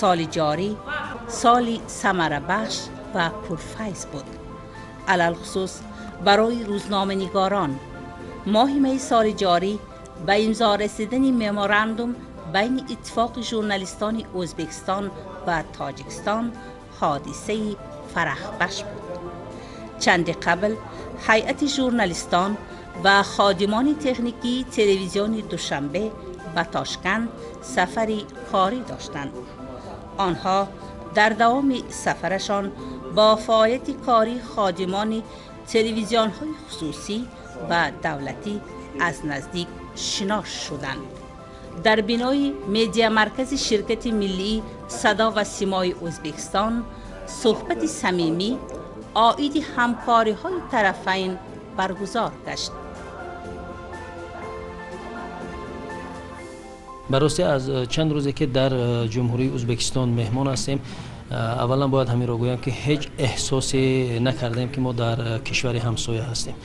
Соли ҷорӣ соли самарабахш ва пурфайз буд, алалхусус барои рӯзноманигорон. Моҳи майи соли ҷорӣ ба имзо расидани меморандум байни иттифоқи журналистони Ӯзбекистон ва Тоҷикистон ҳодисаи фараҳбахш буд. Чанде қабл ҳайати журналистон ва ходимони техникии телевизиони Душанбе ба Тошканд сафари корӣ доштанд. Онҳо дар давоми сафарашон бо фаъолияти кории ходимони телевизионҳои хусусӣ ва давлатӣ аз наздик шинос шуданд. Дар бинои медиамаркази ширкати миллии Садо ва симои Ӯзбекистон суҳбати самимӣ оиди ҳамкориҳои тарафайн баргузор гашт. Ба ростӣ, аз чанд рӯзе ки дар Ҷумҳурии Ӯзбекистон меҳмон ҳастем, аввалан бояд ҳаминро гӯям, ки ҳеҷ эҳсосе накардем, ки мо дар кишвари ҳамсоя ҳастем.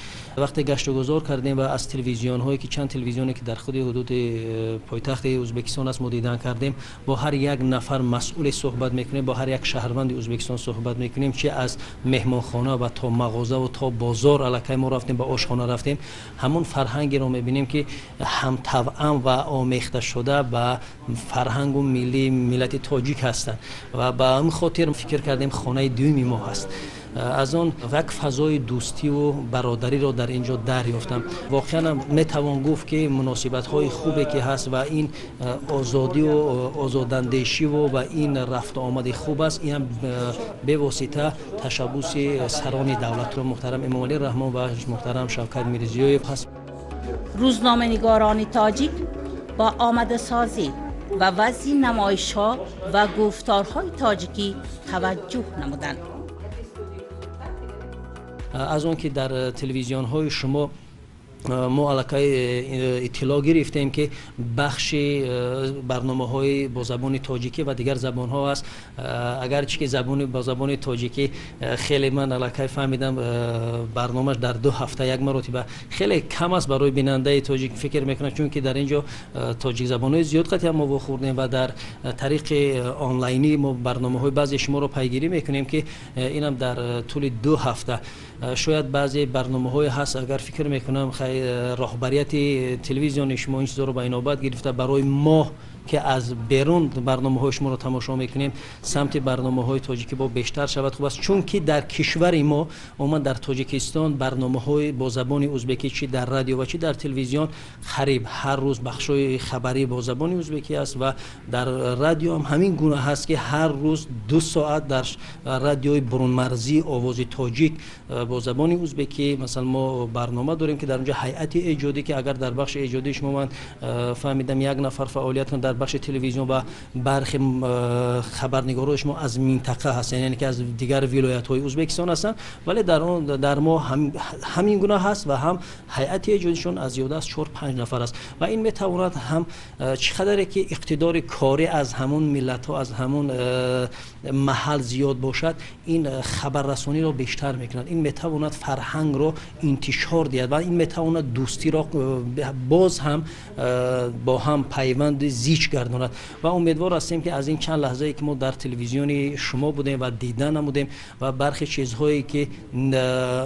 Вақте гаштугузор кардем ва аз телевизионҳое ки чанд телевизионе ки дар худи ҳудуди пойтахти Ӯзбекистон аст мо дидан кардем, бо ҳар як нафар масъуле суҳбат мекунем, бо ҳар як шаҳрванди Ӯзбекистон суҳбат мекунем, чи аз меҳмонхона ва то мағозаву то бозор аллакай мо рафтем, ба ошхона рафтем, ҳамон фарҳангеро мебинем, ки ҳамтавъам ва омехта шуда ба фарҳангу миллии миллати тоҷик ҳастанд, ва ба ҳамин хотир фикр кардем, хонаи дуюми мо ҳаст. Аз он як фазои дӯстиву бародариро дар ин ҷо дарёфтам. Воқеан метавон гуфт, ки муносибатҳои хубе ки ҳаст ва ин озодиву озодандешиву ва ин рафту омади хуб аст, инам бевосита ташаббуси сарони давлатро, муҳтарам Эмомалӣ Раҳмон ва муҳтарам Шавкат Мирзиёев ҳаст. Рӯзноманигорони тоҷик бо омадасозӣ ва вазъи намоишҳо ва гуфторҳои тоҷикӣ таваҷҷӯҳ намуданд. Аз он ки дар телевизионҳои шумо мо аллакай иттилоъ гирифтем, ки бахши барномаҳои бо забони тоҷикӣ ва дигар забонҳо аст. Агарчи ки забони бо забони тоҷикӣ хеле ман аллакай фаҳмидам, барномаш дар 2 ҳафта як маротиба хеле кам аст барои бинандаи тоҷик, фикр мекунам, чунки дар ин ҷо тоҷикзабонҳои зиёд қатъиан мо вохӯрдем ва дар тариқи онлайнӣ мо барномаҳои баъзе шуморо пайгирӣ мекунем, ки инам дар тӯли 2 ҳафта шояд баъзе барномаҳое ҳаст. Агар фикр мекунам, роҳбарияти телевизиони шумо ин чизоро ба инобат гирифта, барои мо ки аз берун барномаҳои шуморо тамошо мекунем, самти барномаҳои тоҷикӣ бо бештар шавад, хуб аст, чунки дар кишвари мо, умуман дар Тоҷикистон, барномаҳои бо забони узбекӣ чи дар радио ва чи дар телевизион қариб ҳар рӯз бахшҳои хабарӣ бо забони узбекӣ аст ва дар радио ҳам ҳамин гуна ҳаст, ки ҳар рӯз 2 соат дар радиои бурунмарзии Овози Тоҷик бо забони узбекӣ, масалан, мо барнома дорем, ки дар онҷо ҳайати эҷодӣ, ки агар дар бахши эҷодии шумо ман фаҳмидам, як нафар фаъолият кунад дар бахши телевизион ва бархе хабарнигорои шумо аз минтақа ҳастанд, яъне ки аз дигар вилоятҳои Ӯзбекистон ҳастанд, вале дар он дар мо ҳамин гуна ҳаст ва ҳам ҳайати эҷодишон аз зиёда аз чор панҷ нафар аст ва ин метавонад ҳам чӣ қадаре ки иқтидори корӣ аз ҳамон миллатҳо, аз ҳамон маҳал зиёд бошад, ин хабаррасониро бештар мекунад, ин метавонад фарҳангро интишор диҳад ва ин метавонад дӯстиро боз ҳам бо ҳам пайванди зич гардонад. Ва умедвор ҳастем, ки аз ин чанд лаҳзае ки мо дар телевизиони шумо будем ва дида намудем ва бархе чизҳое ки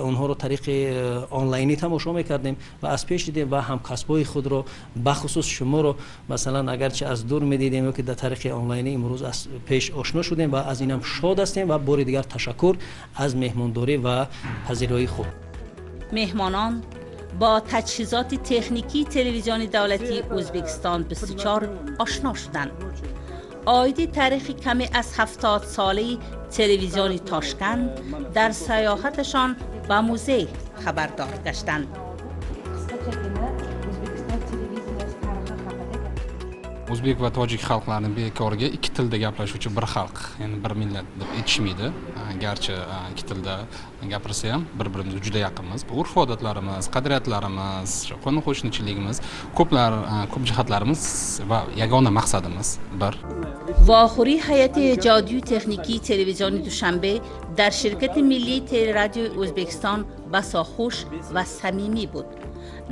онҳоро тариқи онлайнӣ тамошо мекардем ва аз пеш дидем ва ҳамкасбҳои худро, бахусус шуморо, масалан, агарчи аз дур медидем ё ки дар тариқи онлайнӣ, имрӯз аз пеш ошно шудем ва аз инам шод ҳастем. Ва бори дигар ташаккур аз меҳмондорӣ ва пазироии хуб. Меҳмонон бо таҷҳизоти техникии телевизиони давлатии Ӯзбекистон 24 ошно шуданд. Оиди таърихи каме аз 70-солаи телевизиони Тошканд дар сайёҳаташон ба музей хабардор гаштанд. Qisqachagina O'zbekiston televiziyasi tarixi haqida. O'zbek va tojik xalqlarini bekorga ikki tilda gaplashuvchi bir xalq, ya'ni bir millat deb aytishmaydi. Garchi ikki tilda gapirsa ham, bir birimizga juda yaqinmiz. Bu urf odatlarimiz, qadriyatlarimiz, qo'ni qo'shnichiligimiz, ko'plar, ko'p jihatlarimiz va yagona maqsadimiz bir. Вохӯрии ҳайати эҷодию техникии телевизиони Душанбе дар ширкати миллии телерадиои Ӯзбекистон басо хуш ва самимӣ буд.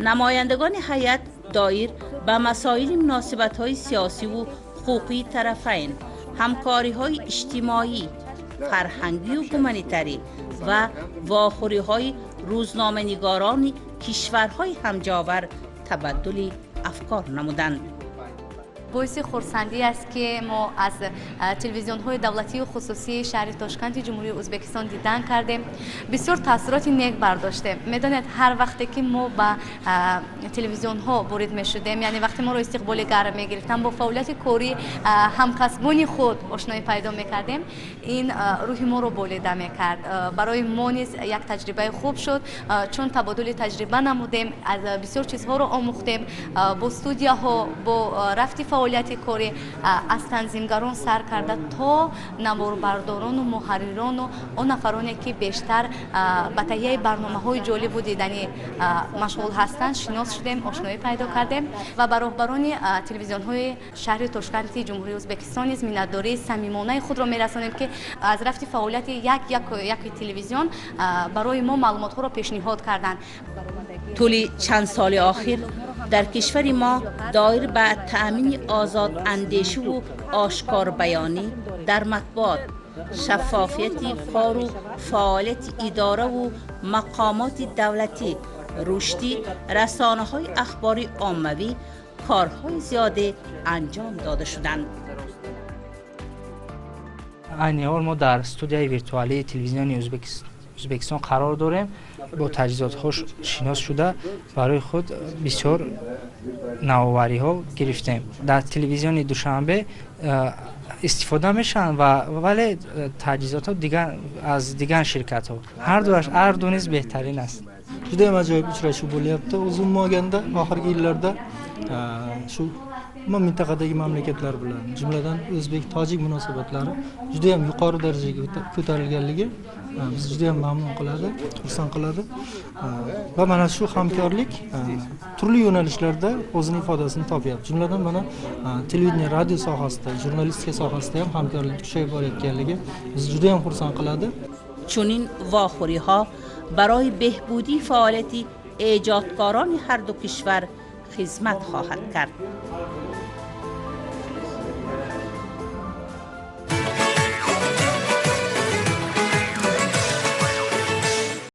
Намояндагони ҳайат доир ба масоили муносибатҳои сиёсиву ҳуқуқии тарафайн Ҳамкориҳои иҷтимоӣ, фарҳангию гуманитарӣ ва вохӯриҳои рӯзноманигорони кишварҳои ҳамҷовар табаддули афкор намуданд. Боиси хурсандӣ аст, ки мо аз телевизионҳои давлатию хусусии шаҳри Тошканти Ҷумҳурии Ӯзбекистон дидан кардем. Бисёр таассуроти нек бардоштем. Медонед, ҳар вақте ки мо ба телевизионҳо ворид мешудем, яъне вақте моро истиқболи гарм мегирифтанд, бо фаъолияти корӣ ҳамкасбони худ ошноӣ пайдо мекардем, ин рӯҳи моро болида мекард. Барои мо низ як таҷрибаи хуб шуд, чун табодули таҷриба намудем, аз бисёр чизҳоро омӯхтем, бо студияҳо, бо рафти фаъолияти корӣ, аз танзимгарон сар карда то наворбардорону муҳаррирону он нафароне, ки бештар ба таҳияи барномаҳои ҷолибу диданӣ машғул ҳастанд, шинос шудем, ошноӣ пайдо кардем ва ба роҳбарони телевизионҳои шаҳри Тошканти Ҷумҳурии Ӯзбекистон низ миннатдории самимонаи худро мерасонем, ки аз рафти фаъолияти як яки телевизион барои мо маълумотҳоро пешниҳод карданд. Тӯли чанд соли охир дар кишвари мо доир ба таъмини озодандешиву ошкорбаёнӣ дар матбуот, шаффофияти кору фаъолияти идораву мақомоти давлатӣ, рушди расонаҳои ахбори оммавӣ корҳои зиёде анҷом дода шуданд. Айни ҳол мо дар студияи виртуалии телевизиони Ӯзбекистон қарор дорем. Бо таҷҳизотҳо шинос шуда, барои худ бисёр навовариҳо гирифтем. Дар телевизиони Душанбе истифода мешаванд, вале таҷҳизотҳо аз дигар ширкатҳо. Ҳардуаш, ҳарду низ беҳтарин аст. Judayam ajoyib uchrashuv bo'lyapti. Umuman olganda, oxirgi yillarda shu umuman mintaqadagi mamlakatlar bilan, jumladan, o'zbek tojik munosabatlari judayam yuqori darajaga ko'tarilganligi bizni judayam mamnun qiladi, xursand qiladi va mana shu hamkorlik turli yo'nalishlarda o'zini ifodasini topyapti. Jumladan, mana televideniye, radio sohasida, jurnalistika sohasida ham hamkorlik kuchayib borayotganligi bizni judayam xursand qiladi. Чунин вохӯриҳо барои беҳбудии фаъолияти эҷодкорони ҳарду кишвар хизмат хоҳад кард.